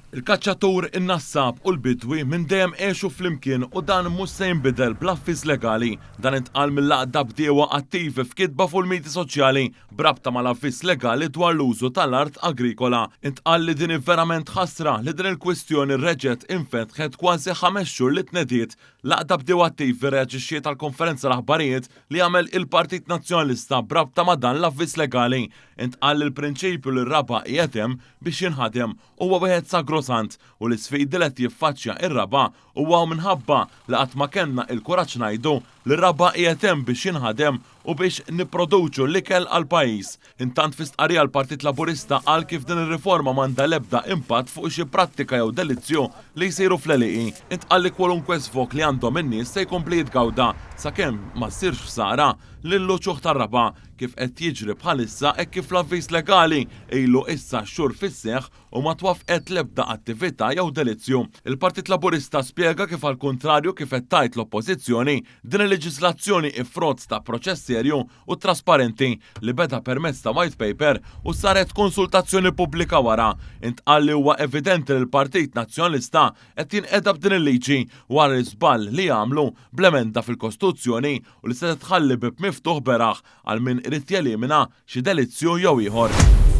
Il-kaċċatur, in-nassab u l-bidwi minn dejjem għexu flimkien u dan mhux se jinbidel bl-avviż legali. Dan intqal mill-Għaqda Bdiewa Attivi f'kitba fuq il-midja soċjali b'rabta mal-avviż legali dwar l-użu tal-art agrikola. Intqal li din hi verament ħasra li din il-kwistjoni reġgħet infetħet kważi ħames xhur li tnediet. L-Għaqda Bdiewa Attivi rreaġixxiet għall-konferenza l-aħbarijiet li għamel il-Partit Nazzjonalista b'rabta ma' dan l-avviż legali. Intqal li l-prinċipju li r-raba' qiegħed hemm biex jinħadem huwa wieħed sagrosant u l-isfidi li qed jiffaċċja r-raba' huwa minħabba li qatt ma kellna l-kuraġġ ngħidu li r-raba' qiegħed hemm biex jinħadem u biex nipproduċu l-ikel għall-pajjiż. Intant fi stqarrija l-Partit Laburista qal kif din ir-riforma m'għandha l-ebda impatt fuq xi prattika jew delizzju li jsiru fl-għelieqi. Intqal li kwalunkwe żvog li għandhom in-nies se jkompli jitgawda sakemm ma ssirx ħsara lill-uċuħ tar-raba' kif qed jiġri bħalissa hekk kif l-avviż legali ilu issa xhur fis-seħħ u ma twaffqet l-ebda attività jew delizzju. Il-Partit Laburista spjega kif għall-kuntrarju kif qed tgħid l-Oppożizzjoni, din il-leġiżlazzjoni hi frott ta' proċess serju u trasparenti li beda permezz ta' White Paper u saret konsultazzjoni pubblika wara. Intqal li huwa evidenti li l-Partit Nazzjonalista qed jinqeda b'din il-liġi wara l-iżball li għamlu bl-emenda fil-Kostituzzjoni u li setgħet tħalli bieb miftuħ beraħ għal min irid jelimina xi delizzju jew ieħor.